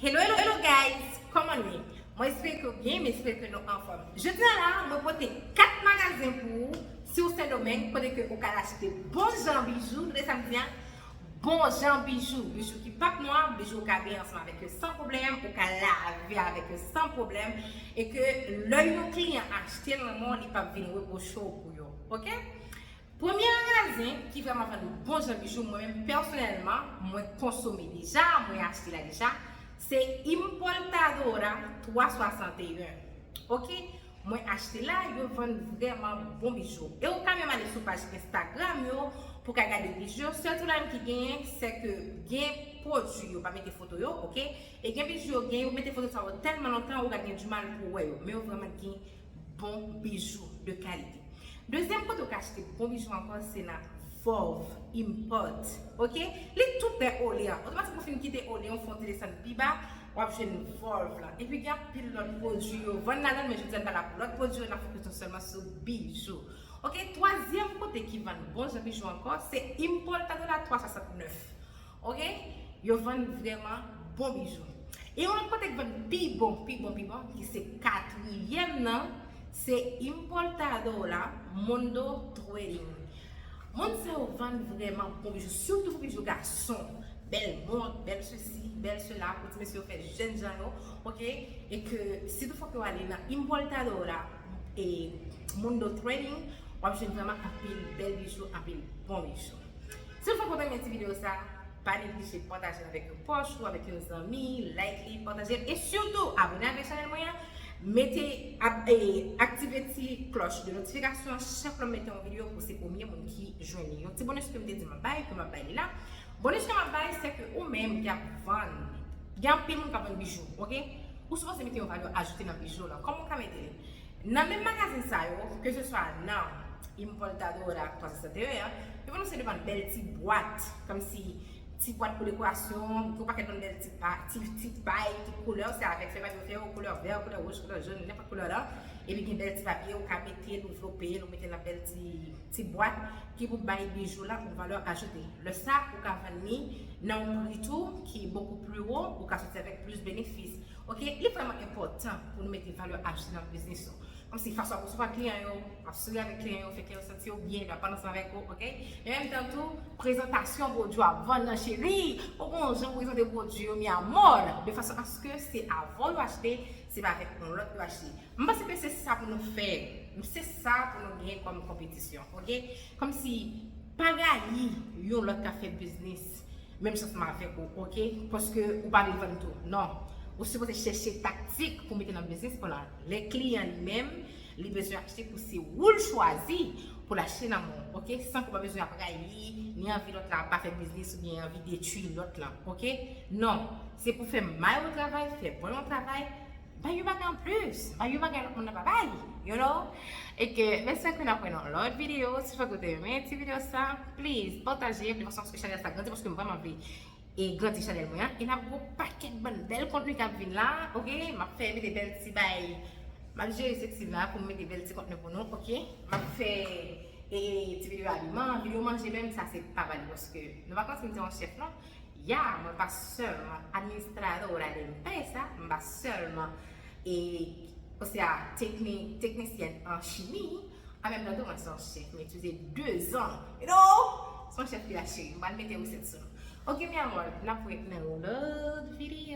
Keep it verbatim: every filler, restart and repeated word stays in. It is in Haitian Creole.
Hello, hello, hello guys! Kòman nou ye? Mwen espere ke w byen, mwen espere ke nou anfòm. Jodi a la, mwen pote kat magazen pou ou si w Sendomeng, kote ke ou ka achte bon jan bijou, tande sa m di a, bon jan bijou, bijou ki p ap nwa, bijou ou ka benyen ansanm avèk yo san pwoblèm, ou ka lave avèk yo san pwoblèm, e ke lè yon kliyan achte l nan men w, li p ap vin repwoche w pou yo, oke? Premye magazen ki vrèman vann bon jan bijou, mwen menm pèsonèlman, mwen konsome deja, mwen achte la deja, se Importadora twa swasanteyen. Oke? Mwen achte la, yo vann vrèman bon bijou. E ou ka menm ale sou paj Instagram yo pou ka gade bijou yo. Sèl ti pwoblèm ki genyen, se ke gen pwodui yo pa mete foto yo, oke? E gen bijou yo gen, yo mete foto sa yo tèlman lontan, ou ka gen dimal pou wè yo. Men yo vrèman gen bon bijou de kalite. Dezyèm kote ou ka achte bon bijou ankò, se nan Vòv Import. Oke? Li tou prè Olean. Otomatik ou fin kite Olean, ou fè yon ti desann pi ba, w ap jwenn Vòv la. Epi gen anpil lòt pwodui yo vann ladan l, men jodi a n pa la pou lòt pwodui yo, n ap fokis nou sèlman sou bijou. Oke? Twazyèm kote ki vann bon jan bijou ankò, se Importadora twa swasannnèf. Oke? Yo vann vrèman bon bijou. E yon lòt kote ki vann pi bon, pi bon, pi bon, ki se katriyèm nan, se Importadora Mundo Trading. Moun sa yo vann vrèman bon bijou, sitou pou bijou gason. Bèl mont, bèl sesi, bèl sela, pou ti mesye yo fè jèn jan yo, oke? E ke sitou fòk yo ale nan Importadora e Mundo Trading, w ap jwenn vrèman anpil bèl bijou, anpil bon bijou. Si w fè kontan men ti videyo sa, pa neglije pataje l avèk yon pwòch ou avèk yon zanmi, like li, pataje l, e sitou abòne avèk chanèl mwen an, mete, ab- e, aktive ti klòch de notifikasyon an, chak lè m mete yon videyo pou se premye moun ki jwenn li. Yon ti bonus ke m te di m ap bay, ke m ap bay li la. Bonus ke m ap bay, se ke ou menm ki ap vann, gen anpil moun k ap vann bijou, oke? Ou sipoze mete yon valè ajoute nan bijou w lan. Kòman w ka mete li? Nan menm magazen sa yo, ke se swa nan Importadora twa swasanteyen an, yo vann yon seri de bann bèl ti bwat, kòmsi ti bwat pou dekorasyon, gen yon pakèt bann bèl ti pa, ti, ti pay, tout koulè, se avèk fè papye yo fè yo, koulè vè, koulè wouj, koulè jòn, nenpòt koulè la. Epi gen bèl ti papye, ou ka mete l, ou vlope l, ou mete l nan bèl ti, ti bwat, ki pou bay bijou la yon valè ajoute. Lè sa, ou ka vann li nan yon pri tou ki bokou pli wo, ou ka soti avèk plis benefis. Oke, li vrèman enpòtan pou nou mete valè ajoute nan biznis nou. Kòmsi fason w ap resevwa kliyan yo, w ap souri avèk kliyan yo, fè kè yo santi yo byen, yo ap pale ansanm avèk ou, oke? E menm tan tou, prezantasyon pwodui w ap vann nan cheri, ou gon jan prezante pwodui yo, mi amor, de fason aske se avè w yo achte, se pa avèk yon lòt yo achte. M panse ke se sa pou nou fè, se sa pou nou genyen kòm konpetisyon, oke? Kòmsi pa rayi yon lòt k ap fè biznis menm jan ansanm avèk ou, oke? Paske ou pa vle vann tou. Non. Ou sipoze chèche taktik pou mete nan biznis pou la. Lè kliyan li menm, li bezwen achte pou se ou l chwazi pou l achte nan men w, oke? San ke w pa bezwen ap rayi, ni anvi lòt la pa fè biznis oubyen anvi detwi lòt la, oke? Non. Se pou fè mal yon travay, fè bon yon travay, bay yon bagay anplis, bay yon bagay lòt moun nan pa bay, you know? E ke, mèsi anpil, n ap wè nan lòt videyo. Si fòk ou te renmen ti videyo sa, please, pataje l de fason aske chanèl sa grandi, paske m vrèman vle e grandi chanèl mwen an. E n ap gen yon pakèt bann bèl kontni k ap vin la, oke? M ap fè mete bèl ti bay, m ap jere seksi la pou m mete bèl ti kontni pou nou, oke? M ap fè e ti videyo abiman, videyo manje menm, sa se pa valè paske nou pa panse m se yon chèf non. Ya, mwen pa sèlman administradora de empresa, m pa sèlman e, o sea, tekni, teknisyèn an chimi, an menm tan tou mwen se yon chèf, m itilize de zan, you know, se yon chèf ki la cheri, m pral mete resèt sou nou. Oke, mi amor, n ap wè nan yon lòt videyo.